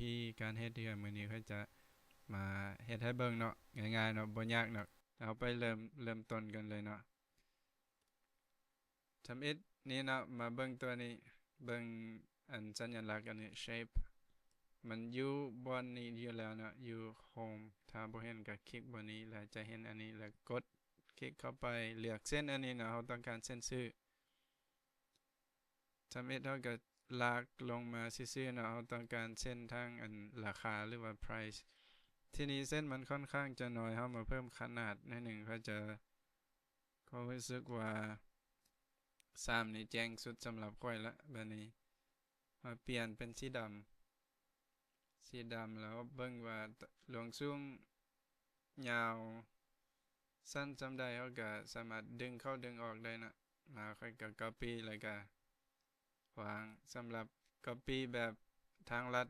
ວິທີການເຮັດເທື່ອ ມື້ນີ້ຂ້ອຍຈະມາເຮັດໃຫ້ເບິ່ງເນາະ ງ່າຍໆເນາະ ບໍ່ຍາກດອກ. ເຮົາໄປເລີ່ມ ເລີ່ມຕົ້ນກັນເລີຍເນາະ. ທຳອິດນີ້ເນາະ ມາເບິ່ງຕົວນີ້ ເບິ່ງອັນສັນຍະລັກອັນນີ້ shape ມັນຢູ່ບ່ອນນີ້ຢູ່ແລ້ວເນາະ ຢູ່ home. ຖ້າບໍ່ເຫັນກໍຄລິກບ່ອນນີ້ ແລ້ວຈະເຫັນອັນນີ້ ແລ້ວກົດຄລິກເຂົ້າໄປ ເລືອກເສັ້ນອັນນີ້ເນາະ ເຮົາຕ້ອງການເສັ້ນຊື່. ທຳອິດເຮົາກໍລາກລົງມາຊື່ໆເນາະ ເຮົາຕ້ອງການເສັ້ນທາງອັນລາຄາ ຫຼືວ່າ price. ທີນີ້ເສັ້ນມັນຂ້ອນຂ້າງຈະໜ້ອຍ ເຮົາມາເພີ່ມຂະໜາດໜ້ອຍໜຶ່ງ ຂ້ອຍຈະ ຂ້ອຍຮູ້ສຶກວ່າສາມນີ້ແຈ້ງສຸດສຳລັບຂ້ອຍລະ. ບາດນີ້ເຮົາປ່ຽນເປັນສີດຳ ສີດຳ ແລ້ວເບິ່ງວ່າລວງສູງຍາວສັ້ນສ່ຳໃດ ເຮົາກໍສາມາດດຶງເຂົ້າດຶງອອກໄດ້ເນາະ. ມາ ຂ້ອຍກໍ copy ແລ້ວກໍວາງ. ສຳລັບ copy ແບບທາງລັດ